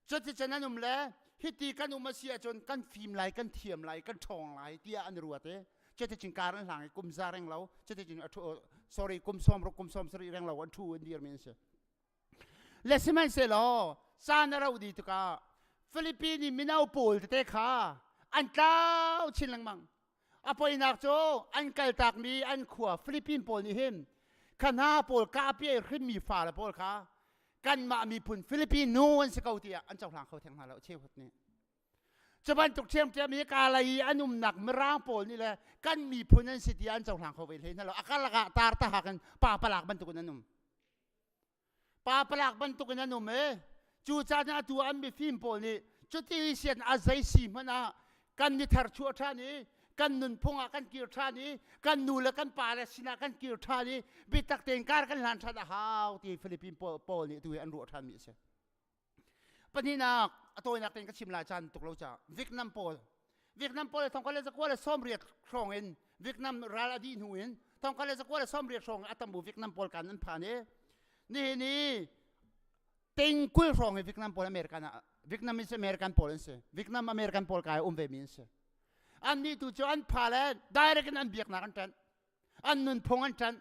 Cuticun an um le hiti kan um a si ahcun kan fim lai, kan thiam lai, kan ṭhawng lai tiah an ruat i cuticun kar an hlang i kum za reng lo cuticun a ṭhu sorry kum sawm ruk kum sawm sarih reng lo an ṭhu an dirmi an si. Le sihmanhsehlaw caan a rauh dih tikah Philippine i mino pawl tete kha an tlau chin lengmang. A poinak cu an kaltakmi an khua Philippine pawl nih hin kha hna pawl kahpi hrimmi fale pawl kha kanmah miphun Philippine nu an si ko tiah an cohlang kho theng hna lo cheukhat nih. Cu bantuk ṭhiamṭhiam hi Kalay i an umnak Mirang pawl nih le kan miphun an si ti an cohlang kho ve hlei hna lo. A karlak ah tar tahak in pa palak bantukin an um. Pa palak bantukin an um i cucaah atu an mifim pawl nih cuti sian a zei si hmanh ah kan ni thar chuah ṭhan i kan nunphung ah kan kir ṭhan i kan nu le kan pa le sinah kan kir ṭhan i biatak tein kar kan hlan ṭhan a hau ti Philippine pawl nih tu hi an ruah ṭhanmi a si. Pahnihnak a tawinak tein ka chim lai caan tuk lo caah Vietnam pawl Vietnam pawl thongkhat le zakua le 80 hrawng in Vietnam ral a dih hnu in thongkhat le zakua le 80 hrawng a tam bu Vietnam pawl kan an phan i nihin i ting 20 hrawng i Vietnam pawl American ah Vietnamese American pawl an si Vietnam American pawl kai um ve mi an si an nih tu cu an pha le direct in an biaknak an ṭanh an nunphung an ṭanh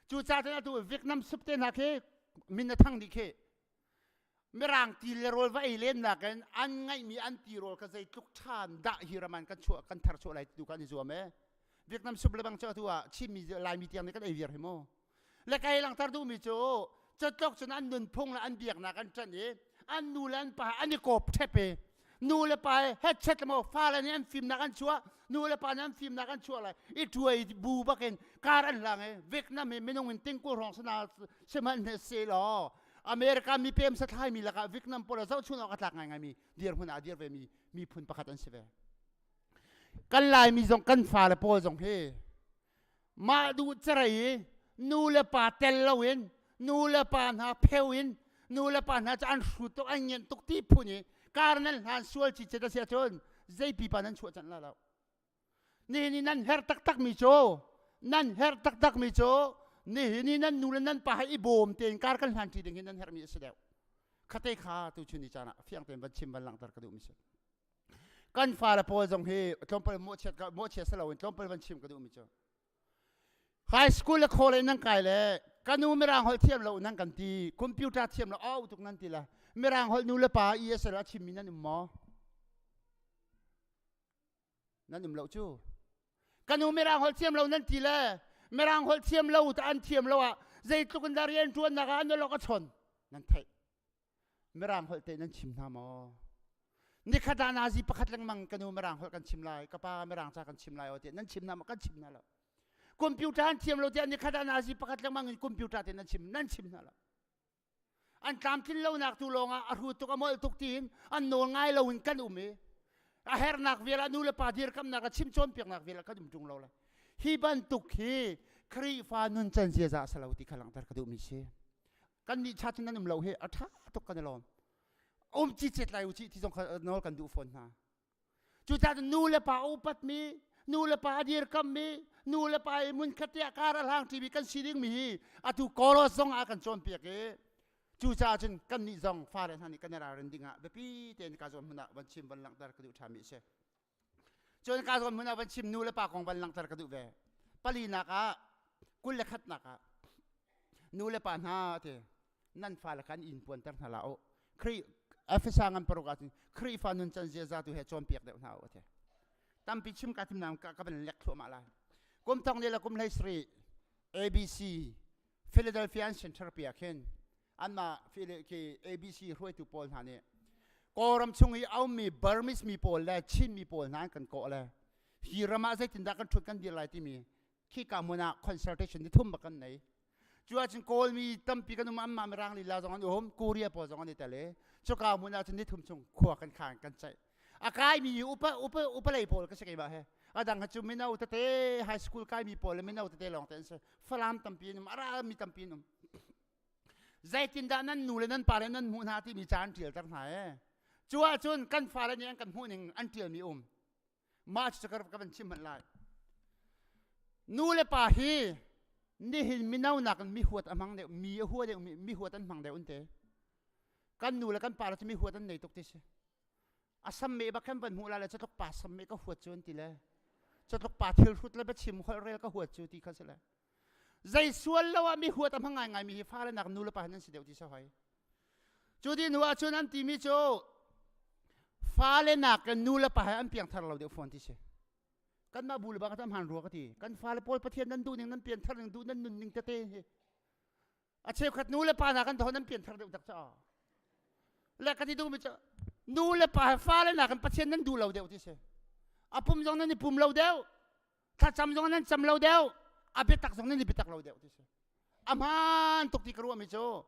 cucaah cun atu Vietnam sup te hna khi min a thang dih khi Mirang ti le rawl va ei len nakin an ngaihmi an tirawl kha zeitluk ṭhan dah hi ram an kan chuah kan thar chuah lai tu kan i zuam e. Vietnam sup le bang cu atu ah Chinmi Laimi tiang nih kan ei viar hi mu. Le kai langhter duhmi cu catlok cun an nunphung le an biaknak an ṭanh i an nu le an pa an i kawp ṭhep i nu le pa hetchet le maw fale nih an fimnak an chuah nu le pa nih an fimnak an chuah lai i ṭuai bu bakin kar an hlang i Vietnam hi minung in tingkul hrawng sana sihmanhne se law America mipem sathlai mi lakah Vietnam pawl zohchun awk a tlak ngaingai mi dirhmun ah dir ve mi miphun pakhat an si ve. Kan Laimi zong kan fale pawl zong hi mah duh carei i nu le pa tel loin nu le pa hna pheu in nu le pa hna cu an hrut tuk an ngenh tuk ti phun i kar nan hlan sual ci cet a si ahcun zei pipa nan chuah canh la lo. Nihin i nan herh taktakmi cu nan herh taktakmi cu nihin i nan nu le nan pa he i bawm tein kar kan hlan ṭi ding hi nan herhmi a si deuh. Khate kha tu chun ni caan ah fiang tein van chim van langhter ka duhmi si. Kan fale pawl zong hi tlawmpal mawhchiat mawhchiat si loin tlawmpal van chim ka duhmi cu high school le college nan kai le ka nu mirang holh thiam lo nan kan ti computer thiam lo au tuk nan ti la mirang holh nu le pa ESL a chimmi nan um maw Nan um lo cu. Ka nu mirang holh thiam lo nan ti le mirang holh thiam lo ta an thiam lo ah zeitluk in dah rian ṭuannak ah an lok a chon nan theih. Mirang holh te nan chim hna maw? Nikhat ah nazi pakhat lengmang ka nu mirang holh kan chim lai, ka pa mirang ca kan chim lai o ti nan chim hna maw? Kan chim hna lo. Computer an thiam lo tiah nikhat ah nazi pakhat lengmang in computer te nan chim nan chim hna lo. An tlamtlin lonak tu lawngah a hrut tuk a molh tuk tiin an nawl ngai loin kan um i a hernak vial ah nu le pa dirkamnak a chim cawnpiaknak vial ah kan um ṭung lo le hi bantuk hi Khrihfa nuncan ziaza a si lo ti kha langhter ka duhmi si. Kan nih cha cun nan um lo hi a ṭha tuk kan i lawm. Um cicet lai u cih ti zong kha nawl kan duh fawn hna. Cucaah nu le pa a upatmi, nu le pa a dirkammi, nu le pa i hmunkhat tiah kar a hlang ṭimi kan si dingmi hi atu Koros zong ah kan cawnpiak i cucaah cun kannih zong fale hna nih kan i ralrin ding ah biapi tein ka zawn hmun ah van chim van langhter ka duh ṭhanmi a si. Cun ka zawn hmun ah van chim nu le pa kong van langhter ka duh ve. Palinak ah 21nak ah nu le pa hna ti nan fale kha an inn puanter hna la u Khrih Efesa ngan paruk ahcun Khrihfa nuncan ziaza tu he cawnpiak deuh hna u ati. Tampi chim ka tim nain ka van lek thluahmah lai. Kum thong le kum hlei sarih ABC Philadelphia an center pi ah khin anmah khi ABC hruaitu pawl hna nih Kawlram chung i a ummi Burmese mi pawl le Chin mi pawl hna an kan kawh le hi ram ah zeitindah kan ṭhut kan dir lai timi khika hmun ah consultation ni thum bak kan nei. Cu ahcun Kawlmi tampi kan um anmah Mirang lila zong an um Korea pawl zong an i tel i cuka hmun ahcun ni thum chung khua kan khaan kan ceih. A kaimi upa upa upa lei pawl ka si keimah he. A dang cu mino tete high school kaimi pawl le mino tete lawng te an si. Falam tampi an um, a rami tampi an um. Zeitindah nan nu le nan pa le nan hmuh hna timi ca an ṭialter hna ee. Cu ahcun kan fale nih an kan hmuh ning an ṭialmi um. Mah cu ka van chim hmanh lai. Nu le pa hi nihin mino nakin mi huat a hmang deuh, mi a hua deuh, mi huat an hmang deuh an ti. Kan nu le kan pa le cu mi huat an nei tuk ti si. A sam meh bak khan van hmuh la le catluk pa sam meh ka huat cu an ti le. Catluk pa thil hrut le biachim holh rel ka huat cu ti kha si le. Zei sual lo ah mi huat a hmang ngaingai mi hi fale nak nu le pa nan si deuh ti sa hoi. Cu ti hnu ah cun an timi cu fale nakin nu le pa he an piangthar lo deuh fawn ti si. Kanmah bu le bang ka hmaan rua ka ti. Kan fale pawl Pathian nan duh ning nan pianthar ning duh nan nun ning tete hi. A cheukhat nu le pa nakin thon nan pianthar deuh tak caah. Le ka ti duhmi cu. Nu le pa he fale nakin Pathian nan duh lo deuh ti si. A pum zong nan i pum lo deuh. Thlacam zong nan cam lo deuh. A biatak zong nan i biatak lo deuh ti si. A hmaan tuk ti ka ruahmi cu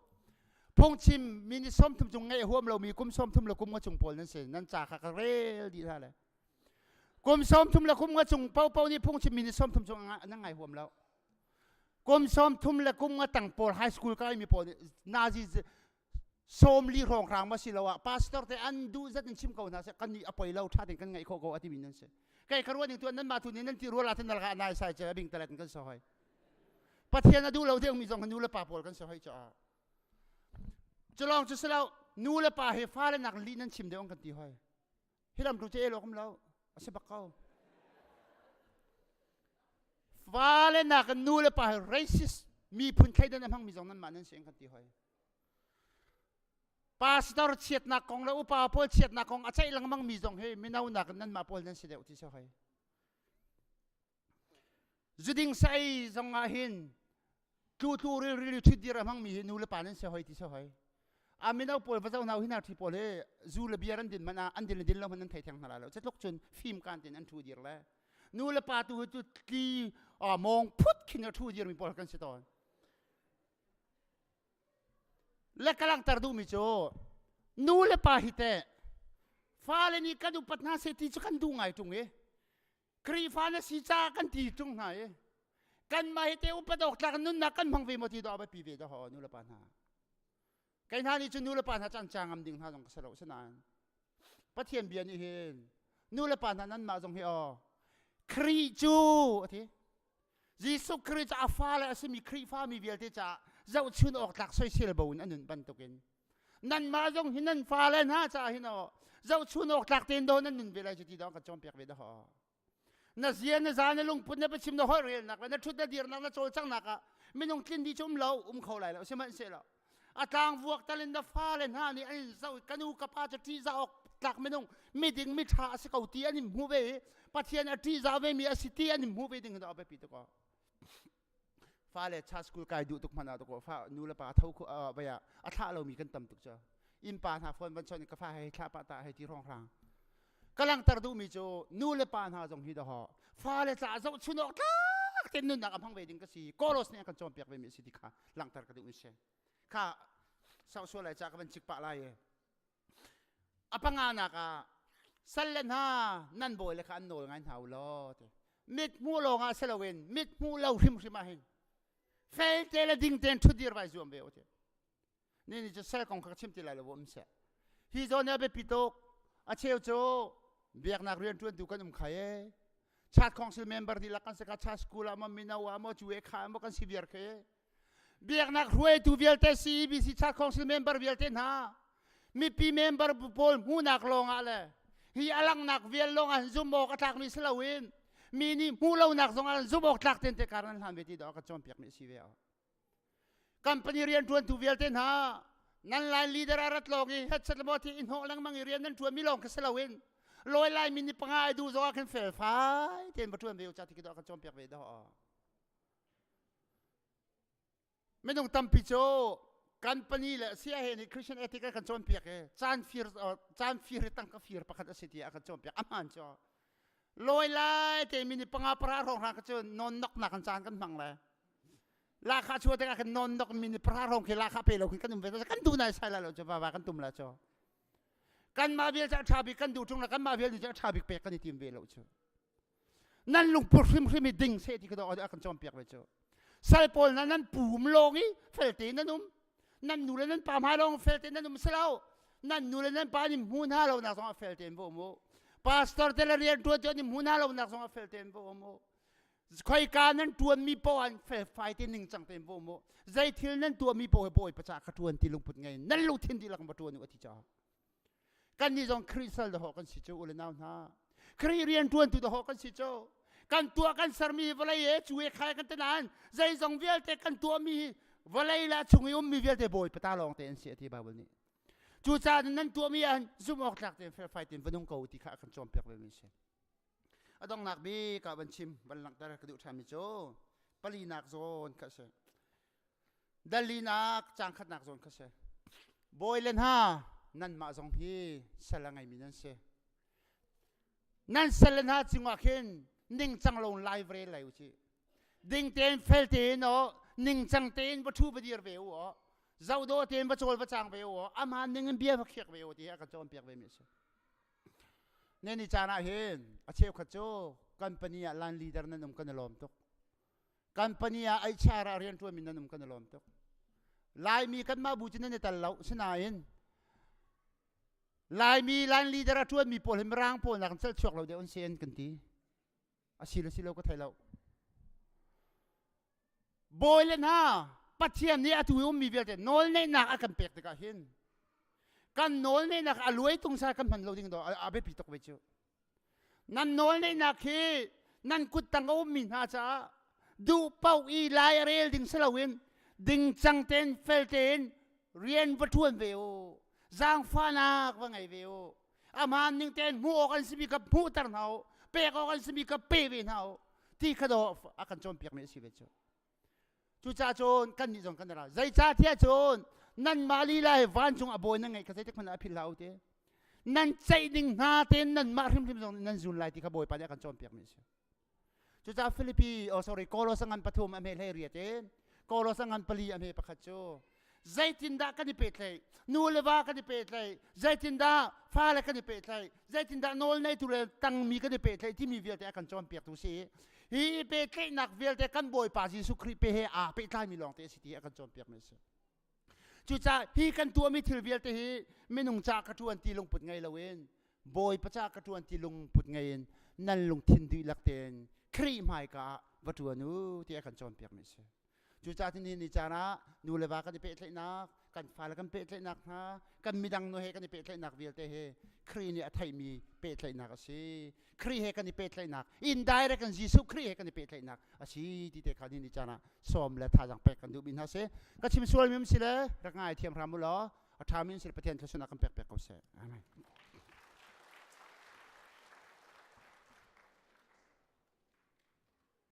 phungchim mi ni 30 cung ngeih huam lomi kum 30 le kum nga cung pawl nan si. Nan ca kha ka rel dih hna le. Kum 30 le kum nga cung paopaoh nih phungchim mi ni 30 cung nan ngai huam lo. Kum 30 le kum nga tang pawl high school kaimi pawl nih nazi 40 hrawnghrang ma si lo ah pastor te an duh zat in chim ko hna seh kan nih a poi lo tha tein kan ngaih khawh ko a timi nan si. Kei ka ruah ning tu nan mah tu nih nan ti rual ah thin nalga nai sai che bing talet kan so hoi. Pathian a duh lo deuh mi zong nu le pa pawl kan si hoi cha. Culong cu silo nu le pa he fale nak li nan chim deuh kan ti hoi. Hi lam tu che lo kum lo a si bak ko. Fale nak nu le pa he racist miphun thleidan a hmangmi zong nanmah nan si kan ti hoi. Pastor chiatnak kong le upa pawl chiatnak kong a ceih lengmang mi zong hi mino nak nanmah pawl nan si deuh ti si hoi. Zuding sa ei zong ah hin tlu tlu ril ril ṭhit dir a hmangmi hi nu le pa nan si hoi ti si hoi. A mino pawl va zoh hna hi hna ṭhi pawl hi zu le beer an din hmanh ah an din le din lo hmanh an thei theng hna lai lo. Cutluk cun fim kan tin an ṭhu dir le nu le pa tu hi cu tli mawng phut khin a ṭhu dirmi pawl kan si tawn. Le ka langhter duhmi cu nu le pa hi teh fale nih kan upat hna seh ti cu kan duh ngai ṭung i Khrihfa na si caah kan ti ṭung hna i kanmah hi te upat awk tlak nunnak kan hmang ve maw ti dawh a biapi ve dawh nu le pa hna. Kei hna nih cun nu le pa hna caan ca ngam ding hna zong ka si lo sinain Pathian bia nih hin nu le pa hna nanmah zong hi aw Khrih cu a ti Jesuh Khrih cu a fale a simi Khrihfa mi vialte caah zohchun awk tlak soisel bo in a nun bantukin nanmah zong hi nan fale hna caah hin aw zohchun awk tlak tein do nan nun ve lai cu ti dawh kan cawnpiak ve dah na zia na za na lungput na biachim na holh relnak le na ṭhut na dirnak na cawlcanghnak ah minung tlin dih cu um lo um kho lai lo sihmanhsehlaw a tlang vuak tal in na fale hna nih an in zoh ka nu ka pa cu ṭihzah awk tlak minung miding miṭha a si ko ti an in hmuh ve i Pathian a ṭihzah ve mi a si ti an in hmuh ve ding hi a biapi tuk aw fale cha school kai duh tuk hmanh ah tuk fa nu le pa tho khu vai ah a thlah lomi kan tam tuk cu innpa hna phone van chon ka fa hei thlah pah ta hei ti rong rang ka langter duhmi cu nu le pa hna zong hi daho fale ca zoh chun awk tlak ten nunnak a hmang ve ding ka si kolos nih a kan cawnpiak ve mi si ti kha langhter ka duh mi si kha sau sual lai ca ka van chik pah lai e A panganak ah sal le hna nan bawi le kha an nawl ngai hna u law ti. Mit hmuh lawng ah si loin mit hmuh lo hrimhrim ah hin felte le ding tein ṭhutdir vai zuam ve u ti. Ni ni cu sal kong kha ka chim ti lai lo um seh. Hi zawn a biapi tuk. A cheu cu biaknak rianṭuantu kan um khai e. Chat council member dihlak kan si ka chat school ah maw mino ah maw cu e kha maw kan si viar khi. Biaknak hruaitu vialte CEBC Church Council member vialte hna mipi member pawl hmuhnak lawngah le hi a langhnak vial lawngah zumh awk a tlakmi si loin mi nih hmuh lonak zongah zumh awk tlak ten te kar nan hlan ve ti dawh ka cawnpiak mi si ve o company rianṭuantu vialte hna nan lai leader a rat lawng i headset le maw thi i hnawh lengmang i rian nan ṭuan mi lawng khi si loin lawi lai mi ni panga ai duh zongah khin felfai tein va ṭuan ve u ca ti khi dawh kan cawnpiak ve dawh Minung tampi cu company le sia he nih Christian ethic a kan cawnpiak i caan fir caan fir hi tangka fir pakhat a si tiah a kan cawnpiak a hmaan cu lawi lai te mi nih panga para hrawng hna cu non nok nak kan caan kan hmang le lakha chua tikah kan non nok mi nih para hrawng khi lakha pe lo khi kan um ve kan duh nai sai la lo cu va va kan tum la cu kanmah vial cu a ṭha bik kan duh ṭung la kanmah vial nih cu a ṭha bik pek kan i tim ve lo cu Nan lungput hrimhrim i ding seh ti ka dawh a kan cawnpiak ve cu. Sal pawl hna nan pum lawng i felte nan um. Nan nu le nan pa hmai lawng felte nan um si lo. Nan nu le nan pa nih hmu hna lo nak zong ah felte in va um u. Pastor te le rian ṭuan cu an hmu hna lo nak zong ah felte in va um u. Khoika nan ṭuanmi paoh an felfai te ningcang tein va um u. Zei thil nan tuahmi paoh hi Bawipa caah ka ṭuan ti lungput ngei nan lungthin dihlak in va ṭuan u a ti caah. Kannih zong Khrih sal dahawh kan si cu u le nau hna. Khrih rianṭuantu dahawh kan si cu. Kan tuah kan sermi vawlei e cu e khai kan ti nain zeizong vialte kan tuahmi hi vawlei le a chung i ummi vialte Bawipa ta lawng te an si a ti Bible nih. Cucaah nan tuahmi ah zumh awk tlak tein felfai tein va nung ko ti kha a kan cawnpiak ve mi si. A donghnak bik ah van chim van langhter ka duh ṭhanmi cu palinak zawn kha a si. Dalinak caang khatnak zawn kha si. Bawi le hna, Nanmah zong hi sal a ngeimi nan si. Nan sal le hna cungah khin ningcang lo lai va rel lai u cih. Ding tein fel tein aw, ningcang tein va ṭhu va dir ve u aw, zohdawh tein va cawl va cang ve u aw, amah ning in bia va khiak ve u ti a kan cawnpiak ve mi a si. Ne ni caan ah hin a cheukhat cu company ah line leader nan um kan i lawm tuk. Company ah HR ah rianṭuanmi nan um kan i lawm tuk. Laimi kanmah bu cu nan i tel lo, sinain Laimi line leader a ṭuanmi pawl hi Mirang pawl nakin celh chuak lo deuh an si an kan ti. A si le si lo ka thei lo. Bawi le hna Pathian nih atu i ummi vialte nawlneihnak a kan pek tikah hin kan nawlneihnak a luai tungsa kan hman lo ding do a biapi tuk ve cu. Nan nawlneihnak hi nan kut tang a ummi hna caah duh paoh i lai a rel ding si loin dingcang tein fel tein rian va ṭuan ve u. Zaangfahnak va ngei ve u. Amaan ning tein hmuh awk an simi kha hmuhter hna u. Pek awk an simi kha pe ve hna u. Ti kha dawh a kan cawnpiakmi a si ve cu. Cucaah cun kannih zong kan ra. Zeicahtiah cun nanmah lila hi vancung a bawi nan ngeih kha zeitik hmanh ah a philh hlah u ti. Nan ceih ding hna tein nanmah hrimhrim zong nih nan zun lai ti kha Bawipa nih a kan cawnpiakmi a si. Cucaah Filipi, oh sorry, Kolosa ngan pathum a hme hlei riat in Kolosa ngan pali a hme pakhat cu zeitindah kan i pehtlaih, nu le va kan i pehtlaih, zeitindah fale kan i pehtlaih, zeitindah nawl neitu le tangmi kan i pehtlaih timi vialte a kan cawnpiaktu si. Hi i pehtlaihnak vialte kan Bawipa Jesuh Khrih pe he aa pehtlaimi lawngte a si ti a kan cawnpiakmi a si. Cucaah hi kan tuahmi thil vialte hi minung ca ka ṭuan ti lungput ngei loin Bawipa ca ka ṭuan ti lungput ngei in nan lungthin dihlak tein Khrih hmaika ah va ṭuan u ti a kan cawnpiakmi a si. Cucaah nihin ni caan ah nu le va kan i pehtlaihnak, kan fale kan pehtlaihnak hna, kan midang nu he kan i pehtlaihnak vialte hi Khrih nih a theihmi pehtlaihnak a si. Khrih he kan i pehtlaihnak, indirect in Jesuh Khrih he kan i pehtlaihnak a si ti te kha nihin ni caan ah sawm le thazaang pek kan duhmi hna si. Ka chim sualmi um si le rak ngai thiam hram u law a ṭhami in si le Pathian thluachuahnak kan pek pek ko seh. Amen.